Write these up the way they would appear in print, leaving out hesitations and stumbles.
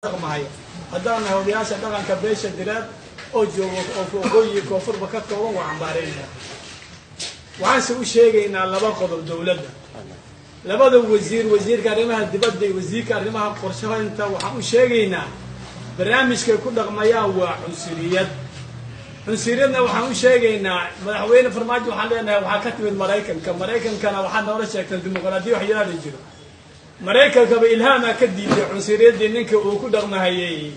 Dhaqmahay haddaan nahay odayaasha dhaqanka beesha Direed oo joogo oo waqooyi koonfurba ka kooban, waa cambaaraynaa. Waxaanse u sheegaynaa laba qodob dowladda, labada wasiir, wasiirka arrimaha dibadda iyo wasiirka arrimaha qorshaynta. Waxaan u sheegaynaa barnaamijkay ku dhaqmayaan waa cunsuriyad. Cunsuriyadna waxaan u sheegaynaa Madaxweyne Farmaajo. Waxaan leenahay, waxaa ka timid Maraykanka. Maraykankana waxaad noola sheegteen dimuqraadiya wax yaraada jiro. Maraykankaba Ilhaamaa ka diiday cunsuriyaddii ninka uu ku dhaqmahayey,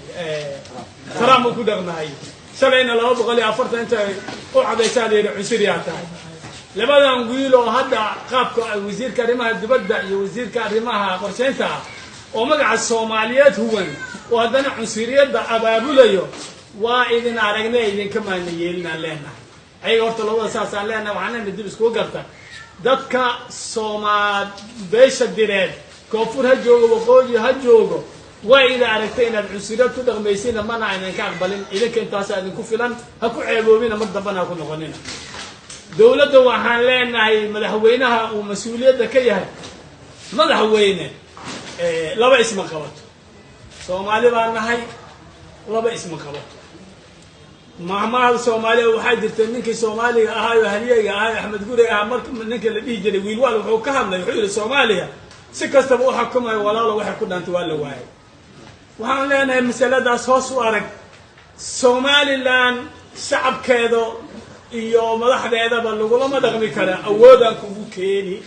Trump uu ku dhaqmahayey. Shalayna 240 intay u cadaysaa la yidhi cunsuriyaa tahay. Labadan wiil oo hadda qaabka wasiirka arrimaha dibadda iyo wasiirka arrimaha qorshaynta ah oo magaca Soomaaliyeed huwan oo haddana cunsuriyadda abaabulayo, waa idin aragnay, idinka maana yeelinaan leenahay. Ayaga horta labada saasaan leenahay. Waxaan leenahay dib iskugu garta dadka Soomaa beesha Direed, koonfur ha joogo, waqooyi ha joogo. Waa idin aragtay inaad cunsuriyad ku dhaqmaysiina, mana idinka aqbalin. Idinka intaasaa idinku filan, ha ku ceeboobina, mar dambana ha ku noqonina. Dowladda waxaan leenahay, madaxweynaha uu mas-uuliyadda ka yahay, madaxweyne, laba isma qabato. Soomaali baan nahay, laba isma qabato. Mahmahada Soomaaliya waxaa jirta, ninkii Soomaaliga ahaayo, halyeyga ahaayo, Axmed Gurey ahaa, marka ninka la dhihi jiray Wiilwaal wuxuu ka hadlay, wuxuu yihi: "Soomaaliya si kastaba u xukumayo, walaalo, waxay ku dhantay waa la waayay." Waxaan leenahay masaladaas hoos u arag. Somaliland shacabkeeda iyo madaxdeedaba lagulama dhaqmi kara awoodaan kugu keeni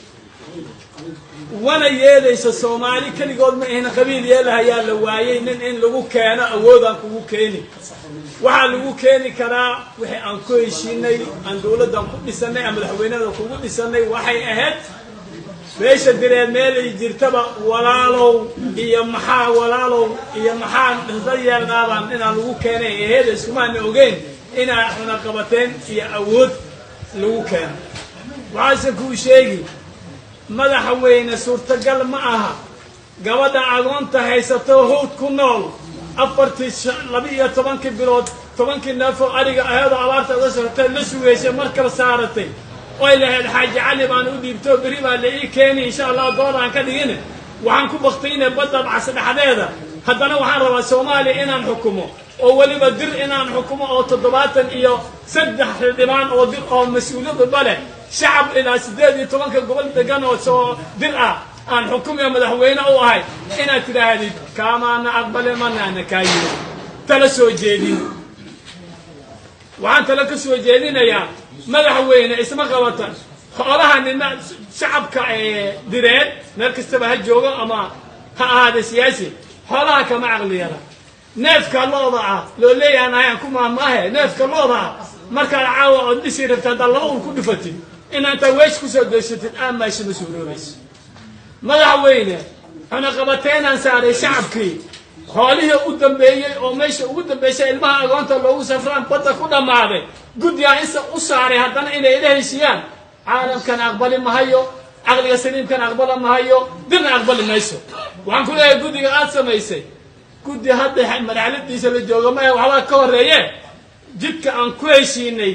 wana yeelayso. Soomaali keligood ma ahna, qabiil yeelahayaa la waayey nin in lagu keeno awoodaan kugu keeni. Waxaa lagu keeni karaa wixii aan ku heshiinay, aan dowladdan ku dhisanay, aan madaxweynada kugu dhisanay. Waxay ahayd beesha Direed meelay jirtaba, walaalow iyo maxaa, walaalow iyo maxaan isla yeelnaabaan inaan lagu keenay ahayd. Iskumaana ogeyn inaa cunaqabateen iyo awood lagu keeno. Waxaase kuu sheegi, madaxweyne, suurtagal ma aha gabadha agoonta haysato hawd ku nool, afartii 12-kii bilood, 10-kii neefoo ariga aheedoo abaarta uga socotay la sugaysay, markaba saaratay oy lahayd: "Xaaji Cali baan u dhiibto, berri baa la ii keeni, insha Allah, dooraan ka dhigin, waxaan ku baktayna badda cas dhexdeeda. Haddana waxaan rabaa Soomaaliya inaan xukumo, oo weliba Dir inaan xukumo, oo 73 xildhibaan oo Dir oo mas-uuliyadba leh, shacab ilaa 18-ka gobol degan oo soo Dir ah aan xukumiyo, madaxweyne u ahay," inaad tidhaahdid kaamaana aqbale, manaana kaa yiri. Tala soo jeedin, waxaan talo ka soo jeedinayaa madaxweyne, isma qabata. Xoolaha nina shacabka Direed meel kastaba ha joogo ama ha ahaada siyaasi, xoolaha kama caqli yara. Neefka looda ah loo leeyahan ayaan ku maahmaahe, neefka looda ah markaad caawa ood dhisi rabta, haddaad laba ul ku dhufatid, inaa intaa weesh kusoo geysatid aamaasha ma suuroobayso. Madaxweyne, cunaqabateynaan saaray shacabkii, xoolihii u dambeeyey oo meesha ugu dambeysay ilmaha agoonta loogu safraan badda ku dhammaaday. Guddigaa insa u saaray haddana inay ila heshiiyaan, caalamkan aqbali mahayo, caqliga saliimkan aqbala mahayo, Dirna aqbali mayso. Waxaan ku leeyahay, guddiga aada samaysay, guddi hadda madaxladiisa la joogo maya, waxbaa ka horreeye. Jidka aan ku heshiinay,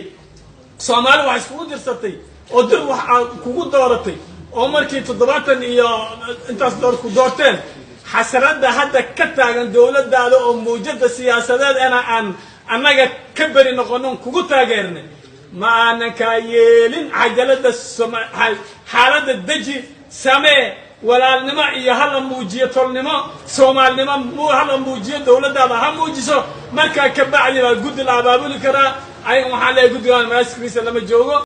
Soomaali wax iskugu dirsatay oo Dir wax aad kugu dooratay, oo markii 70 iyo intaas door ku doorteen, xasradda hadda ka taagan dowladdaada oo mawjada siyaasadeed ena aan annaga ka beri noqonon kugu taageernay, ma aanan kaa yeelin. Cajalada xaaladda deji, samee walaalnimo iyo hala muujiyo tolnimo, soomaalnimo hala muujiyo, dowladdaada ha muujiso. Markaa ka bacdi baa guddi la abaabuli karaa. Ayaga waxaan leeyahay, guddigaan maaskiisa lama joogo.